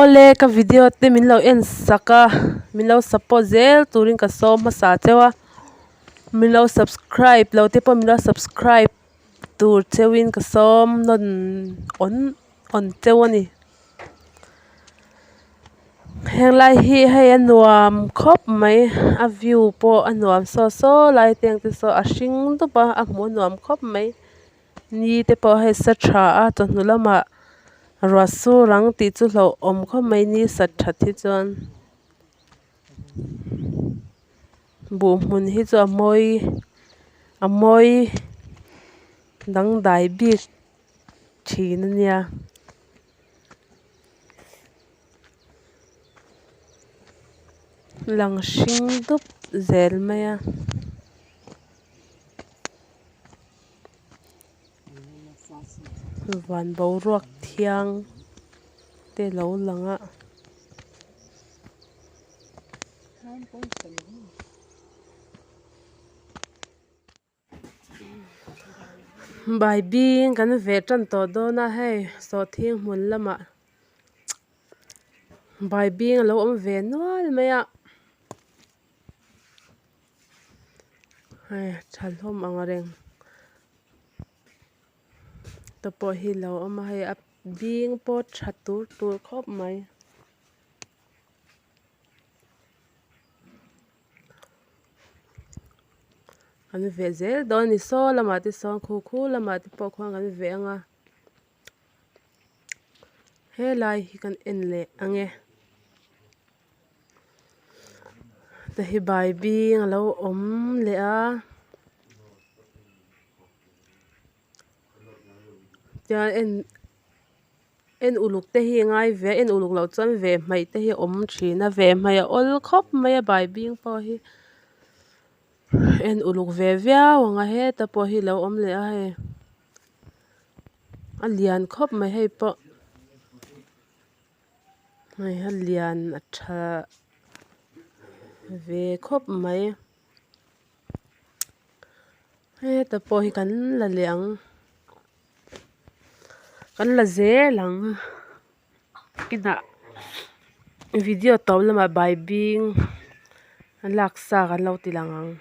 Awle ka video te min lo en sak a min lo support zel turin ka sawm hmasa cheu a min lo subscribe lo te pawh min lo subscribe tur cheuhin ka sawm nawn awn awn cheu a ni. Heng lai hi hei a nuam khawp mai a view pawh a nuam saw saw lai te ang te saw a hring dup a a hmuh a nuam khawp mai ni te pawh hei sa tha a chawhnu lamah ruah sur ang tih chu hlauhawm khawp mai ni sat that hi chuan buh hmun hi chu a mawi a mawi dangdai bik thin a nia. Lang hring dup zel mai a. Van boruak thiang te lo lang a. Baibing kan ve tan tawh dawn a hei sawhthing hmun lamah baibing a lo awm ve nual mai a hei tha hlawm ang reng te pawh hi lo awm a hei a bing pawh tha tur tur khawp mai. Kan veh zel dawn a ni saw lamah te sawn khu khu lamah te pawh khuan kan veh ang a helai hi kan en leh ang e hei hi baibing a lo awm leh a tian en. En uluk te hi a ngai ve a en uluk loh chuan ve hmaih te hi a awm thin a ve hmaih a awl khawp mai a baibing pawh hi en uluk ve viau ang a heta pawh hi a lo awm leh a hei a lian khawp mai hei pawh hei a lian a tha ve khawp mai heta pawh hi kan la leh ang. Kan la zel ang inah video tawp lamah baibing a lak sa kan lo ti lang ang.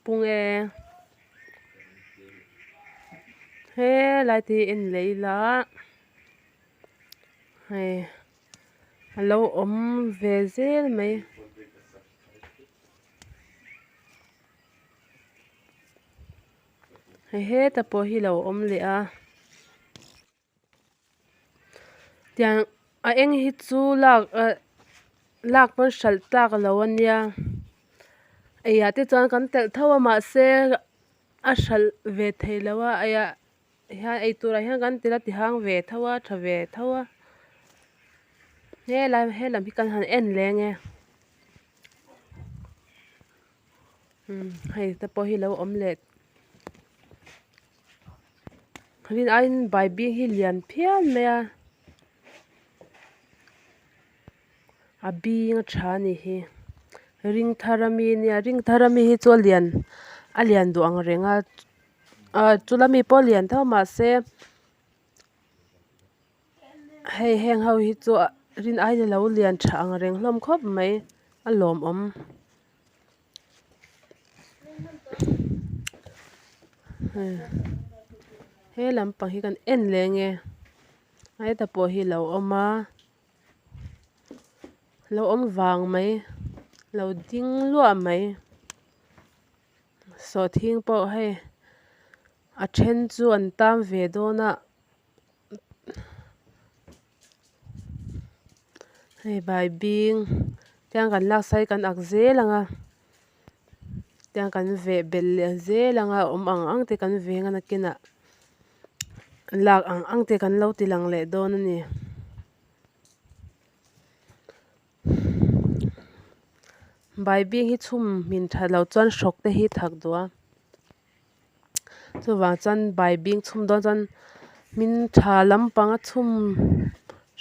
Pung e helai te hi en leh ila hei a lo awm ve zel mai hei heta pawh hi a lo awm leh a. Tiang a eng hi chu lak ah lak pawn hralh tlak lo a nia eiah te chuan kan telh tho a mahse a hralh ve thei lo a eiah hian eitur ah hian kan tel a ti hang ve tho a tha ve tho a helai helam hi kan han en leh ang e umm hei te pawh hi lo awm leh. Rin aiin baibing hi lian phian mai a a bing a tha a nih hi ring thar ami ania ring thar ami hi chu a lian a lian duh ang reng a ah chula mi pawh a lian tho mahse hei heng ho hi chu rin aiin alo lian tha ang reng hlawm khawp mai a lawmawm. He lampang hi kan en leh ang e heta pawh hi a lo awm a lo awm vang mai lo ding luah mai sawhthing pawh hei a then chu an tan ve dawn a. Hei baibing tiang kan lak sai kan ak zel ang a tiang kan veh belh leh zel ang a awm ang ang te kan veng a nakinah lak ang ang te kan lo ti lang leh dawn a ni. Baibing hi chhum hmin that loh chuan hrawk te hi thak duh a. Chuvang chuan baibing chhum dawn chuan hmin tha lampang a chhum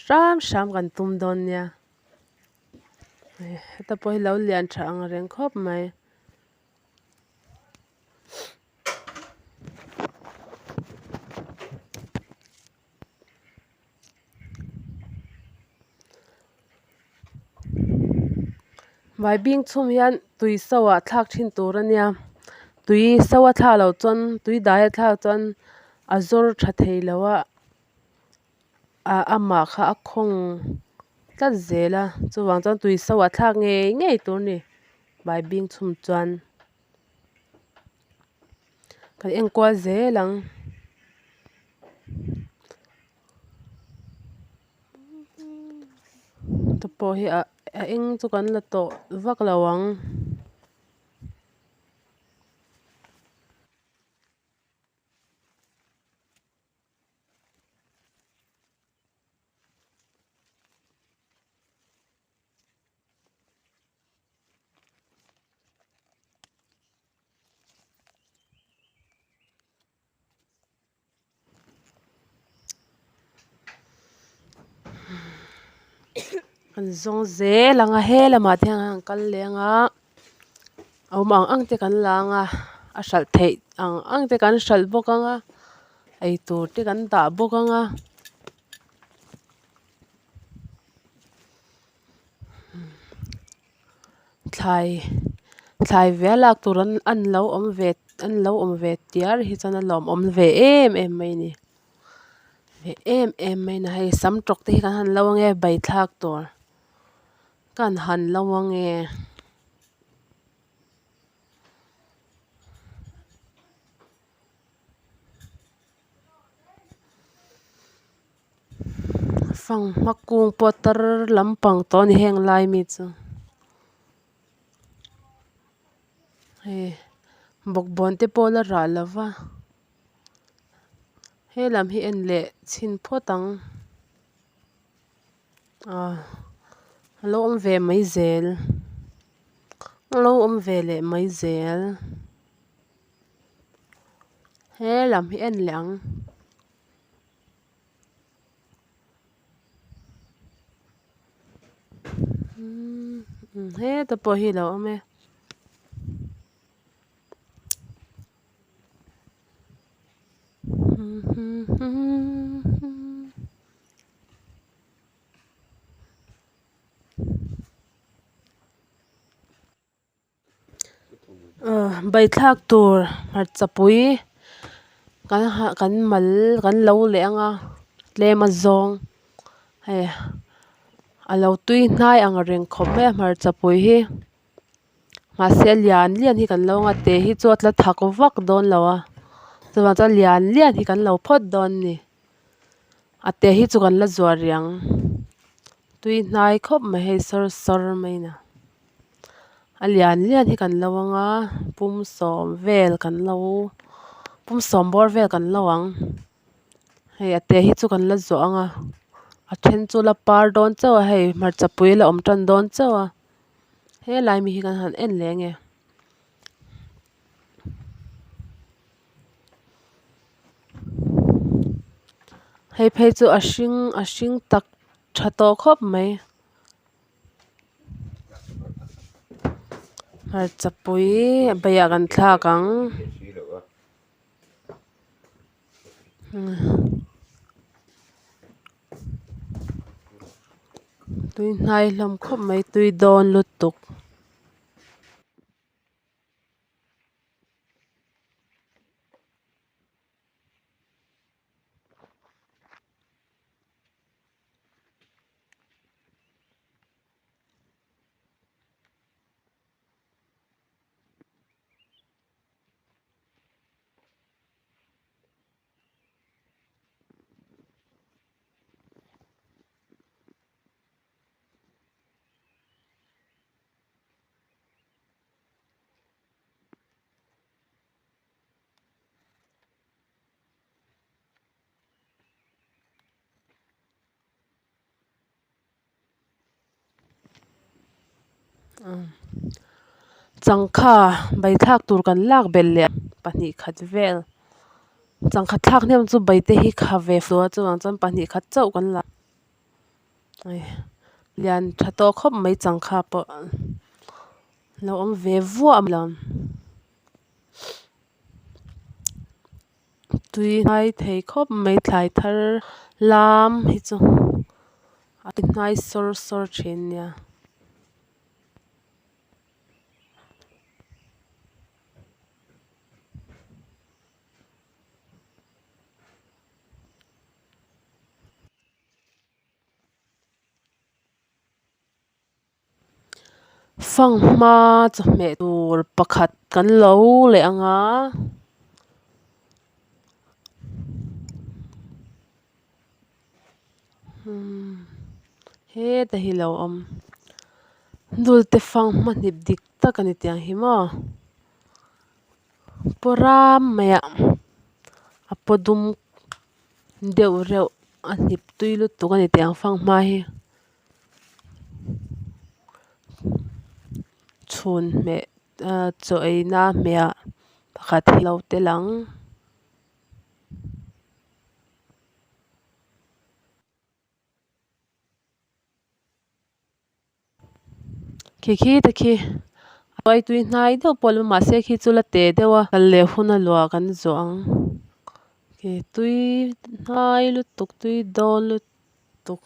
hram hram kan tum dawn nia. Heta pawh hi lo lian tha ang reng khawp mai. Baibing chhum hian tui so ah thlak thin tur a nia tui so a thlak loh chuan tui dai a thlak chuan a zawr tha thei lo a ah amah kha a khawng tlat zel a chuvang chuan tui so ah thlak ngei ngei tur a ni baibing chhum chuan kan enkual zel ang. Te pawh hi ah a eng chu kan la tawh vak lo ang. An zawng zel ang a he lamah te hian an kal leh ang a a awm ang ang te kan la ang a a hralh theih ang ang te kan hralh bawk ang a eitur te kan dah bawk ang a. Thlai thlai ve a lak tur an an lo awm ve an lo awm ve tiar hi chuan a lawmawm ve em em mai a ni ve em em mai a ni hei sam tawk te hi kan han lo ange bai thlak tur kan han lo ange. Fanghma kung pawh tar lampang tawh a ni heng lai mi chu hei bawkbawn te pawh la rah lo va helam hi en leh chhin phawt ang ah a lo awm ve mai zel a lo awm ve leh mai zel helam hi en leh ang. Heta pawh hi a lo awm e. Bai thlak tur hmarchapui kan ha kan mal kan lo leh ang a tlem a zawng hei a lo tui hnai ang reng khawp mai a hmarchapui hi mahse a lian lian hi kan lo ang a te hi chu a tla thak vak dawn lo a chuvang chuan lian lian hi kan lo phawt dawn a ni a te hi chu kan la zuar rih ang tui hnai khawp mai hei sawr sawr mai a ni. A lian lian hi kan lo ang a pum sawm vel kan lo pum sawm bawr vel kan lo ang hei a te hi chu kan la zuah ang a a then chu la par dawn chauh a hei hmarchapui la awm tan dawn chauh a helai mi hi kan han en leh ange. Hei phei chu a hring a hring tak tha tawh khawp mai. Hmarchapui beiah kan thlak ang tui hnai hlawm khawp mai tui dawn lutuk. Changkha bai thlak tur kan lak belh leh pahnih khat vel changkha thlak hnem chu bai te hi kha ve fua chuvang chuan pahnih khat chauh kan la. Lian tha tawh khawp mai changkha pawh lo awm ve vuah a lo tui hnai thei khawp mai thlai thar lam hi chu a ti hnai sawr sawr thin nia. Fanghma chawhmeh tur pakhat kan lo leh ang a. Heta hi lo awm dulte fanghma hnip dik tak a ni tiang hi maw paw ram mai ah a paw dum deuh reuh a hnip tui lutuk a ni tih ang fanghma hi chhun hmeh ahh chaw ei na hmeh ah pakhat hi alo tel ang. Khi khi te khi a tuai tui hnai deuh pawh a ni mahse khi chu la teh deuh a kal leh hun a luah kan zawh ang khi tui hnai lutuk tui dawn lutuk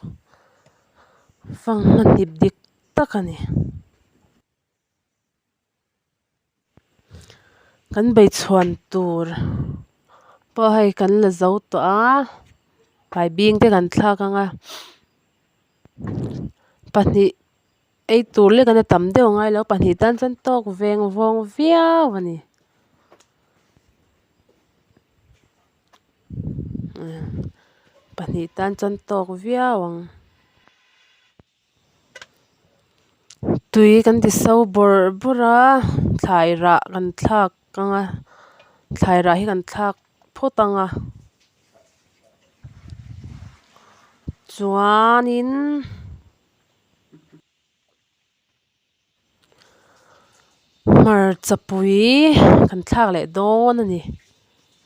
fanghma hnip dik tak a ni. Kan beichhuan tur pawh hei kan la zo tawh a baibing te kan thlak ang a pahnih ei tur lek an tam deuh angai lo pahnih tan chuan tawk veng vawng viau a ni pahnih tan chuan tawk viau ang. Tui kan ti so bawrh bawrh a thlai rah kan thlak ang a thlai rah hi kan thlak phawt ang a chuanin hmarcha pui kan thlak leh dawn a ni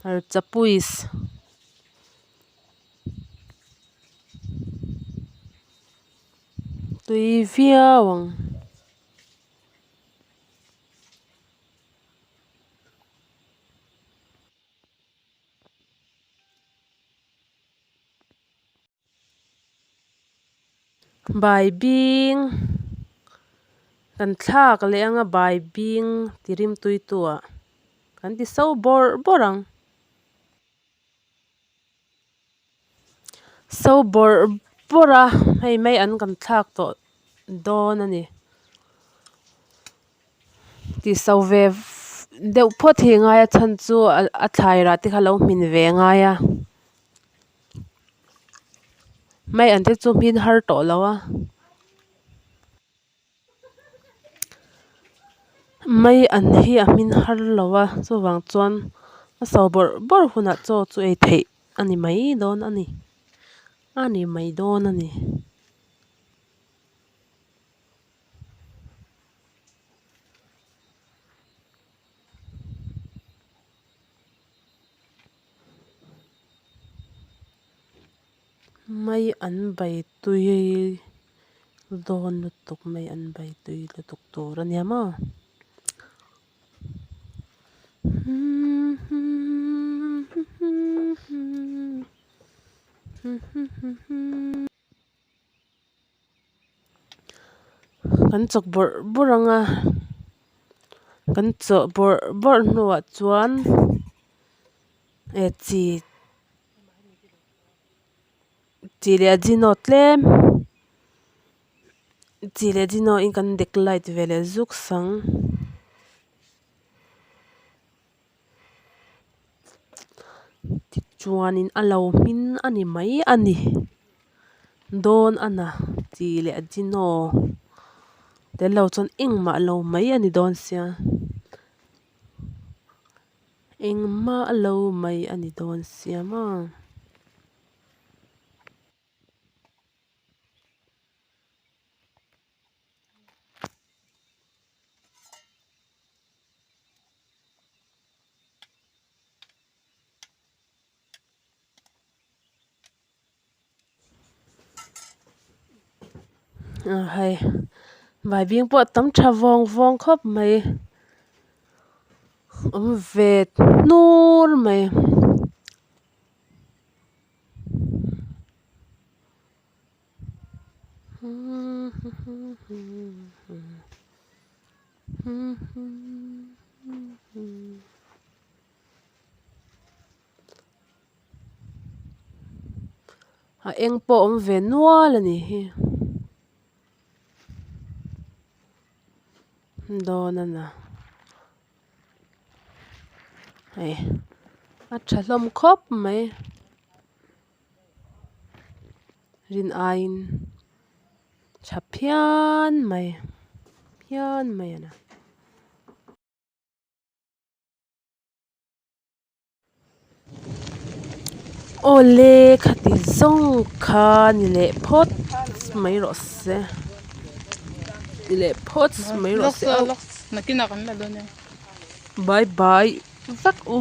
hmarcha puis. Tui viau ang. Baibing kan thlak leh anga baibing ti rimtui tu ah kan ti so bawrh bawrh ang. So bawrh bawrh a hei mai an kan thlak tawh dawn a ni tih so ve deuh phawt hi a ngai a chhan chu a thlai rah te kha a lo hmin ve a ngai a mai an te chu hmin har tawh lo a. Mai an hi a hmin har lo a chuvang chuan a so bawrh bawrh hunah chaw chu ei theih a ni mai dawn a ni a ni mai dawn a ni. Mai an bai tui dawn lutuk mai an bai tui lutuk tur a nia maw. Kan chawk bawrh bawrh ang a kan chawh bawrh bawrh hnuah chuan eh chi. Chi leh ajino tlem chi leh ajino in kan dek light ve leh zuk sang. Tichuanin a lo hmin a ni mai a ni dawn a na chi leh ajino tel lo chuan engmah lo mai a ni dawn sia. Engmah lo mai a ni dawn sia maw. Hei baibing pawh a tam tha vawng vawng khawp mai awm ve hnur mai. A eng pawh a awm ve nual a nih hi dawn a na hei a tha hlawm khawp mai rin aiin tha phian mai phian mai a ni. Awle khati zawng kha ni leh phawt mai rawh se ni leh phawt mai rawh se Nakinah kan la dawn em? Bye bye vek u.